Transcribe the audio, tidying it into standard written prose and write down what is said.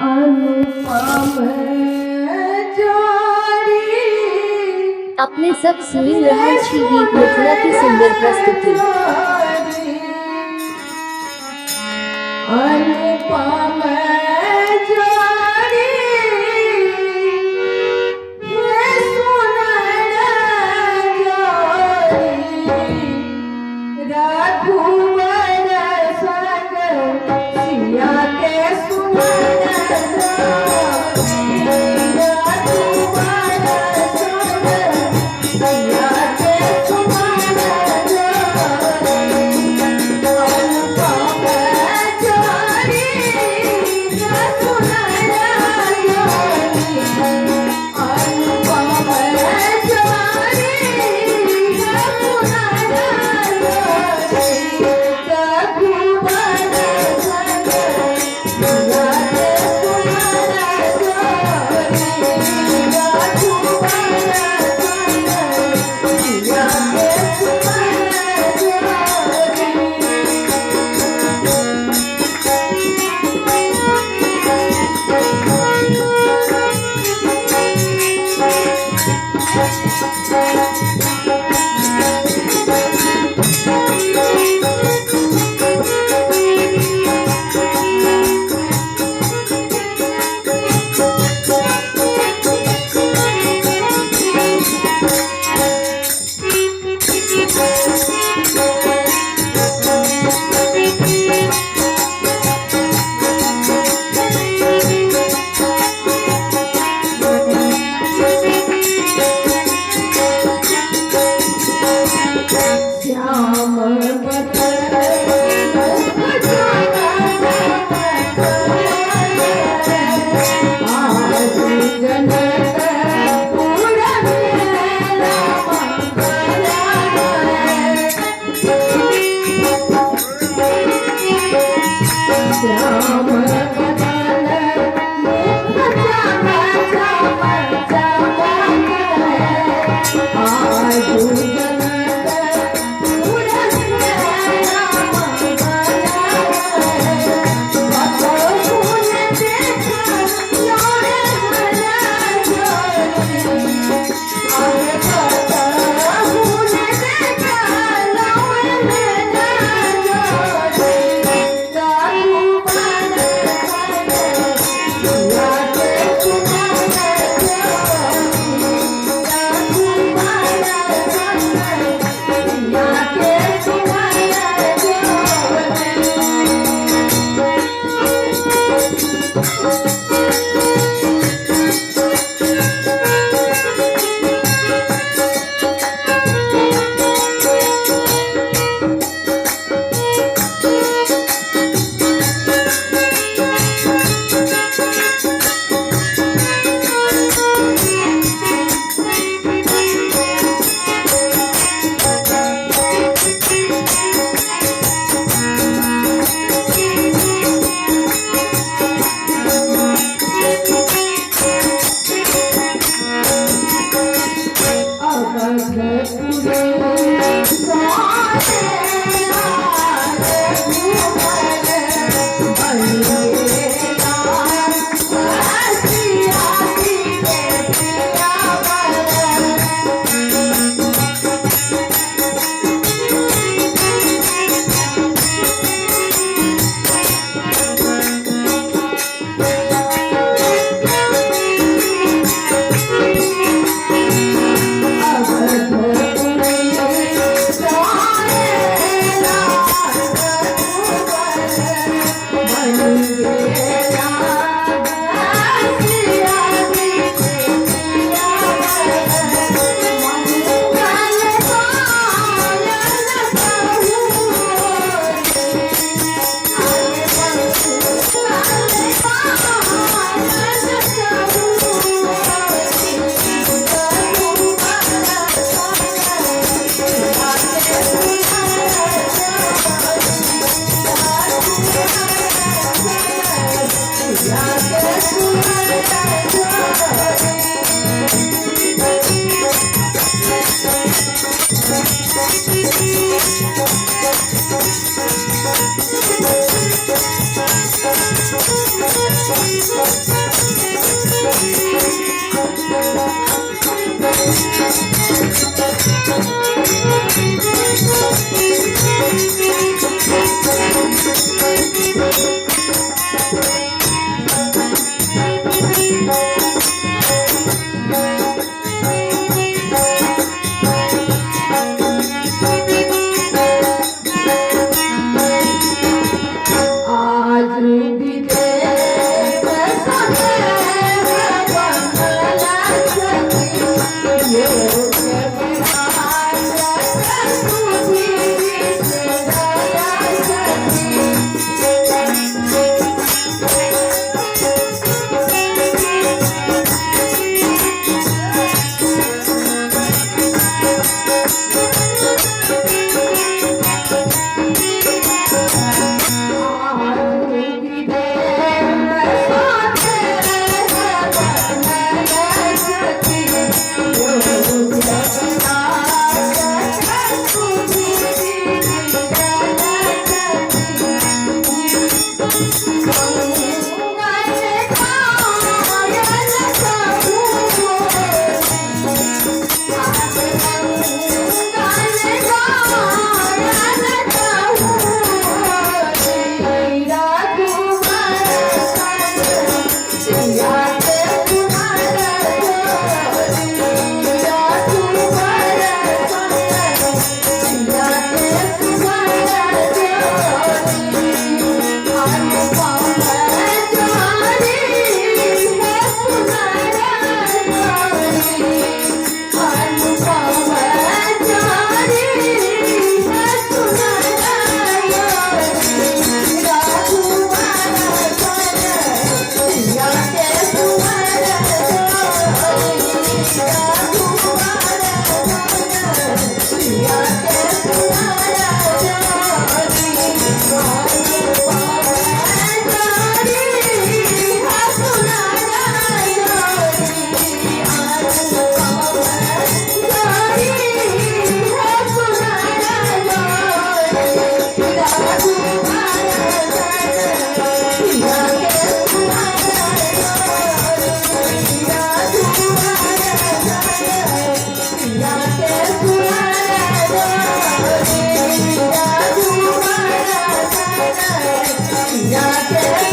अनुपम जोड़ी। अपने सब सुनि रहल छी गीत मिथिला के सुंदर प्रस्तुति। अनुपम जोड़ी हे सुनर जोड़ी, रघुवर संग सिया के सुनर जोड़ी, रघुवर संग सिया के सुनर जोड़ी, अनुपम जोड़ी सुनर जोड़ी, अनुपम जोड़ी सुनर जोड़ी, रघुवर संग सिया के सुनर जोड़ी, रघुवर संग सिया के सुनर जोड़ी। श्याम बदन आज जनकपुर मेला मंगल। श्याम बदन मुख चम चम चमक, आज जनकपुर मेला मंगल। बतहुन देख लोरे हरा जोड़ी, आगे बतहुन देख लोरे हरा जोड़ी, रघुवर संग सिया के सुनर जोड़ी, रघुवर संग सिया के सुनर जोड़ी। अवधपुरी सोने लाल घूमर बन गेला, सिया जी के सियावर। अवधपुरी सोने लाल घूमर बन गेला, सिया जी के सियावर। मंगल गायन सहु होरी, आगे मंगल गायन सहु होरी, रघुवर संग सिया के सुनर जोड़ी, रघुवर संग सिया के सुनर जोड़ी। आज विदेव सदैव बनला सखी, योग विराजत तुझी विसरला सखी। Yeah.